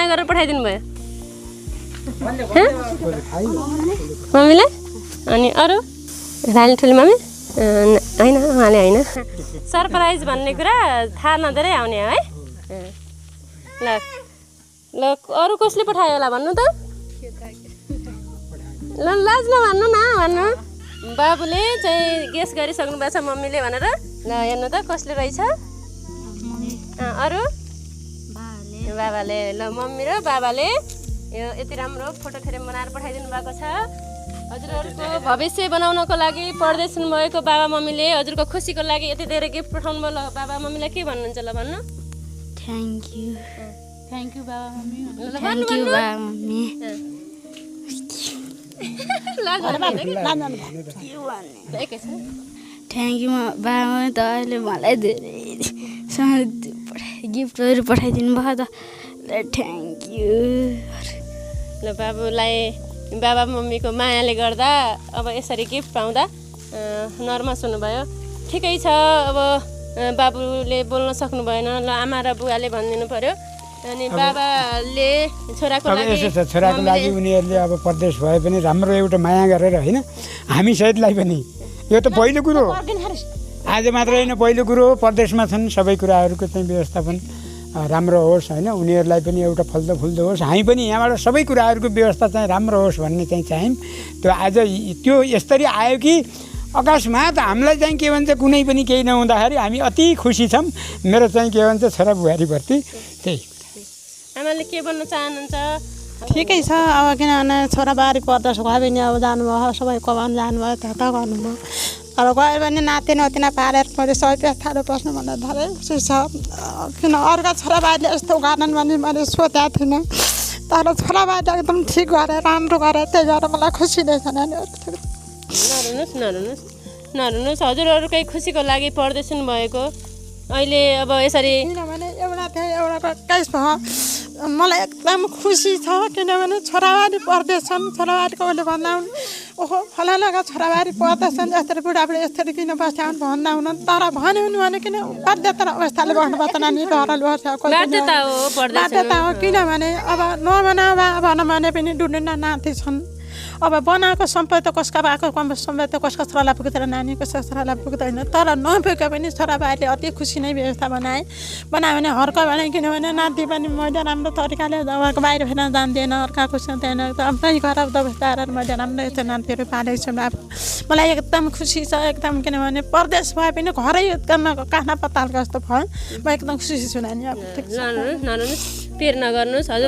गरेर पठाइदिनु भयो मम्मीले अनि अरू रानी ठुली मम्मी होइन उहाँले होइन सरप्राइज भन्ने कुरा थाहा नदिएरै आउने है ल ल अरू कसले पठायो होला भन्नु त ल लाज नभन्नु न भन्नु बाबुले चाहिँ गेस गरिसक्नु भएको छ मम्मीले भनेर ल हेर्नु त कसले रहेछ अरू बाबाले ल मम्मी र बाबाले यो यति राम्रो फोटो फ्रेम बनाएर पठाइदिनु भएको छ हजुरहरूको भविष्य बनाउनको लागि परदेश भएको बाबा मम्मीले हजुरको खुसीको लागि यति धेरै गिफ्ट पठाउनु भयो ल बाबा मम्मीलाई के भन्नुहुन्छ ल भन्नु थ्याङ्क यू बाबा मम्मी थ्याङ्क यू बाबा मम्मी थ्याङ्क यू बाबा मम्मी त अहिले मलाई धेरै गिफ्टहरू पठाइदिनु भयो त थ्याङ्क यू ल बाबुलाई बाबा मम्मीको मायाले गर्दा अब यसरी गिफ्ट पाउँदा नर्भस हुनुभयो ठिकै छ अब बाबुले बोल्न सक्नु भएन ल आमा र बुवाले भनिदिनु पर्यो अनि बाबाले छोराको लागि यसो छ छोराको लागि उनीहरूले अब परदेश भए पनि राम्रो एउटा माया गरेर होइन हामी सहितलाई पनि यो त पहिलो कुरो हो आज मात्र होइन पहिलो कुरो हो परदेशमा छन् सबै कुराहरूको चाहिँ व्यवस्थापन राम्रो होस् होइन उनीहरूलाई पनि एउटा फल्दो फुल्दो होस् हामी पनि यहाँबाट सबै कुराहरूको व्यवस्था चाहिँ राम्रो होस् भन्ने चाहिँ चाह्यौँ त्यो आज त्यो यसरी आयो कि अकस्मात हामीलाई चाहिँ के भन्छ कुनै पनि केही नहुँदाखेरि हामी अति खुसी छौँ मेरो चाहिँ के भन्छ छोरा बुहारीप्रति त्यही आमाले के भन्न चाहनुहुन्छ ठिकै छ अब किनभने छोराबारी परदेश गयो भने अब जानुभयो सबै कमान जानुभयो त्यहाँ गर्नुभयो अब गयो भने नाति नातिना पारेर मैले सबै व्यवस्थाहरू बस्नु भन्दा धेरै खुसी छ किन अर्का छोराबारीले यस्तो गरेन भने मैले सोधेको थिइनँ तर छोराबारीले एकदम ठिक गरेर राम्रो गरेर त्यही गरेर मलाई खुसी रहेछ नरुनुहोस् हजुरहरूकै खुसीको लागि परदेश भएको अहिले अब यसरी किनभने एउटा थियो एउटा एक्काइस भयो मलाई एकदम खुसी छ किनभने छोराबारी परदेश छन् छोराबारीको उसले भन्दा हुन् ओहो फलानाका छोराबारी परदेश छन् यसरी बुढाबुढी यसरी किन बस्या हुन् भन्दा हुन् तर भन्यो भने किन बाध्यता अवस्थाले बस्नुपर्छ नानी डरले बस्छ बाध्यता हो किनभने अब नभना भन भने पनि डुडेन नाति छन् अब बनाएको सम्पत्ति त कसका भएको सम्पत्ति त कसका छोरालाई पुग्दैन नानी कसका छोरालाई पुग्दैन तर नपुगे पनि छोराबारीले अति खुसी नै व्यवस्था बनायो भने हर्क भने किनभने नाति पनि मैले राम्रो तरिकाले घरको बाहिर फेर्न जान्दिनँ अर्काको सुन्दैन आफ्नै घर व्यवस्था मैले राम्रो यस्तो नातिहरू पालेको छु मलाई एकदम खुसी छ एकदम किनभने परदेश भए पनि घरै एकदम काखना पतालको जस्तो भयो म एकदम खुसी छु नानी अब नरुनुहोस् पिर नगर्नुहोस् हजुर